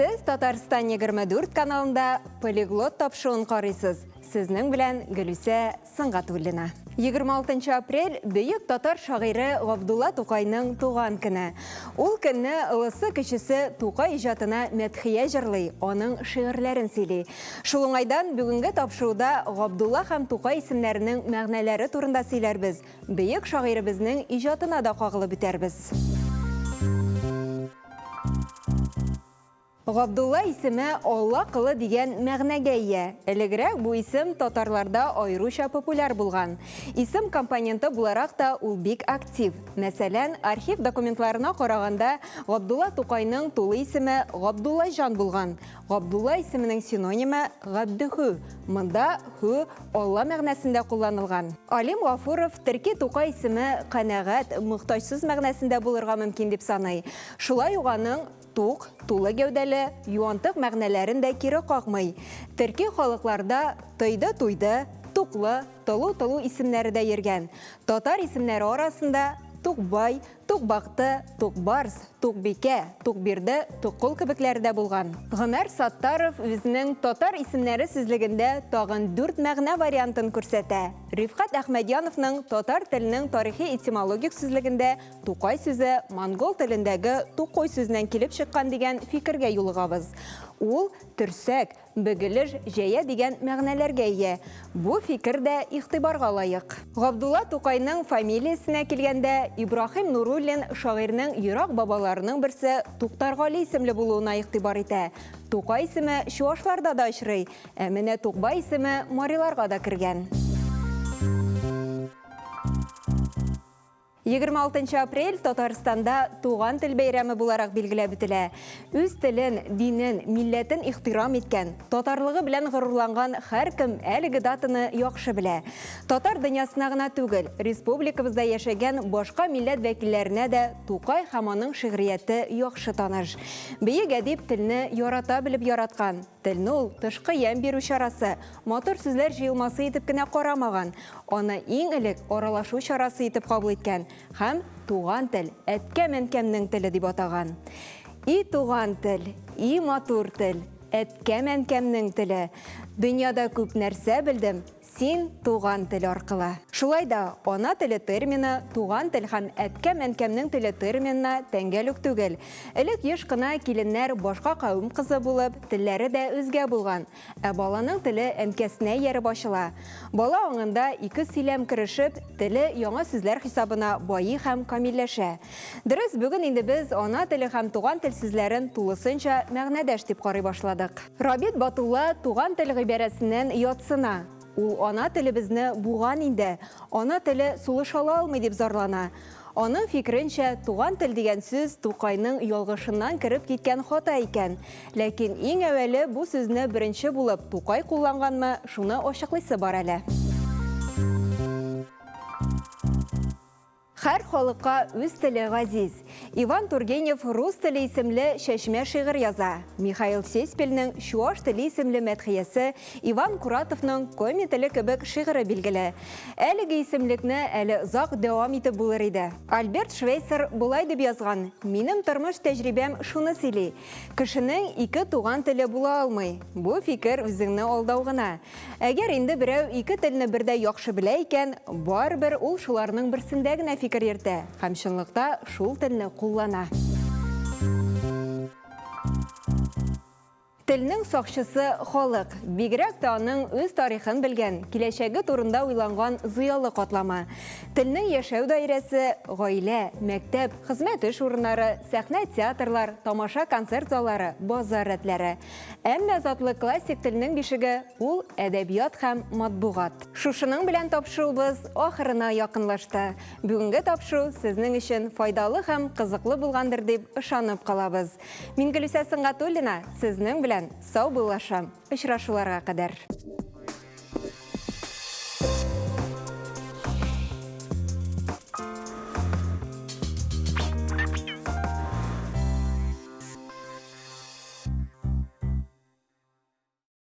Сез Татарстан 24 каналында Полиглот тапшыруын карыйсыз. Сезнең белән Гөлүсә Сөнгатуллина. 26 апрель бөек татар шагыйре Габдулла Тукайның туган көне. Ул көнне олысы кечесе Тукай иҗатына мәдхия җырлый, аның шигырьләрен сөйли. Шул уңайдан бүгенге тапшыруда Габдулла һәм Тукай исемнәренең мәгънәләре турында сөйләрбез, бөек шагыйребезнең иҗатына да кагылып үтәрбез. Габдулла исеме Алла колы дигән мәгънәгә ия. Элегрәк бу исем татарларда аеруча популяр булган. Исем компоненты буларак та ул бик актив. Мәсәлән, архив документларына караганда, Габдулла Тукайның тулы исеме Габдуллаҗан булган. Габдулла исеменең синонимы Габдеху. Монда ху Алла мәгънәсендә кулланылган. Алим Гафуров Терки Тукай исеме канәгать, мохтаҗсыз мәгънәсендә булырга мөмкин дип саный. Шулай ук аның тук, тулы гәүдәле, юантык мәгънәләрен дә кире какмый. Төрки халыкларда тойды-туйды, туклы, толу-толу исемнәре дә йөргән. Татар исемнәре арасында Тукбай, Тукбакты, Тукбарс, Тукбикә, Тукбирде, Туккол кебекләре дә булган. Гомәр Саттаров үзенең Татар исемнәре сүзлегендә тагын дүрт мәгънә вариантын күрсәтә. Рифкать Әхмәдьяновның Татар теленең тарихи-этимологик сүзлегендә Тукай сүзе монгол телендәге тукой сүзеннән килеп чыккан дигән фикергә юлыгабыз. Ул төрсәк, бөгелеш, җәя дигән мәгънәләргә ия. Бу фикер дә игътибарга лаек. Габдулла Тукайның фамилиясенә килгәндә, Ибраһим Нуруллин шагыйрьнең ерак бабаларының берсе Туктаргали исемле булуына игътибар итә. Тукай исеме чуашларда да очрый, ә менә Тукбай исеме мариларга да кергән. 26 апрель Татарстанда туган тел бәйрәме буларак билгеләп үтелә. Үз телен, динен, милләтен ихтирам иткән, татарлыгы белән горурланган һәркем әлеге датаны яхшы белә. Татар дөньясына гына түгел, республикабызда яшәгән башка милләт вәкилләренә дә Тукай һәм аның шигърияте яхшы таныш. Бөек әдип телне ярата белеп яраткан. Телне ул тышкы ямь бирү чарасы, матур сүзләр җыелмасы итеп кенә карамаган, аны иң элек аралашу чарасы итеп кабул иткән һәм туган тел, әткәм-әнкәмнең теле дип атаган. И туган тел, и матур тел, әткәм-әнкәмнең теле, дөньяда күп нәрсә белдем, Син туган тел аркылы. Шулай да, ана теле термины туган тел һәм әткәм-әнкәмнең теле терминына тәңгәл үк түгел. Элек еш кына киленнәр башка кавем кызы булып, телләре дә үзгә булган. Ә баланың теле әнкәсенә ияреп ачыла. Бала аңында ике сөйләм керешеп, теле яңа сүзләр хисабына байый һәм камилләшә. Дөрес, бүген инде без ана теле һәм туган тел сүзләрен тулысынча мәгънәдәш дип карый башладык. Рабит Батулла туган тел гыйбарәсеннән ятсына. Ул ана телебезне буган инде, ана теле сулыш ала алмый дип зарлана. Аның фикеренчә, туган тел дигән сүз Тукайның ялгышыннан кереп киткән хата икән. Ләкин иң әүвәле бу сүзне беренче булып Тукай кулланганмы, шуны ачыклыйсы бар әле. Һәр халыкка үз теле газиз. Иван Тургенев Рус теле исемле чәчмә шигырь яза. Михаил Сеспельнең Чуаш теле исемле мәдхиясе, Иван Куратовның Коми теле кебек шигыре билгеле. Әлеге исемлекне әле озак дәвам итеп булыр иде. Альберт Швейцер болай дип язган, Минем тормыш тәҗрибәм шуны сөйли, кешенең ике туган теле була алмый. Бу фикер үзеңне алдау гына. Әгәр инде берәү ике телне бердәй яхшы белә икән, барыбер ул шуларның берсендә генә фикер йөртә һәм чынлыкта шул телне куллана. Телнең сакчысы, халык. Бигрәк тә аның үз тарихын белгән, киләчәге турында уйланган зыялы катламы. Телнең яшәү даирәсе, гаилә, мәктәп, хезмәт-эш урыннары, сәхнә-театрлар, тамаша-концерт заллары, базар рәтләре. Әмма затлы классик телнең бишеге ул әдәбият һәм матбугат. Шушының белән тапшыруыбыз ахырына якынлашты. Бүгенге тапшыру сезнең өчен файдалы һәм кызыклы булгандыр дип ышанып калабыз. Мин Гөлүсә Сөнгатуллина сезнең белән саубуллашам. Очрашуларга кадәр.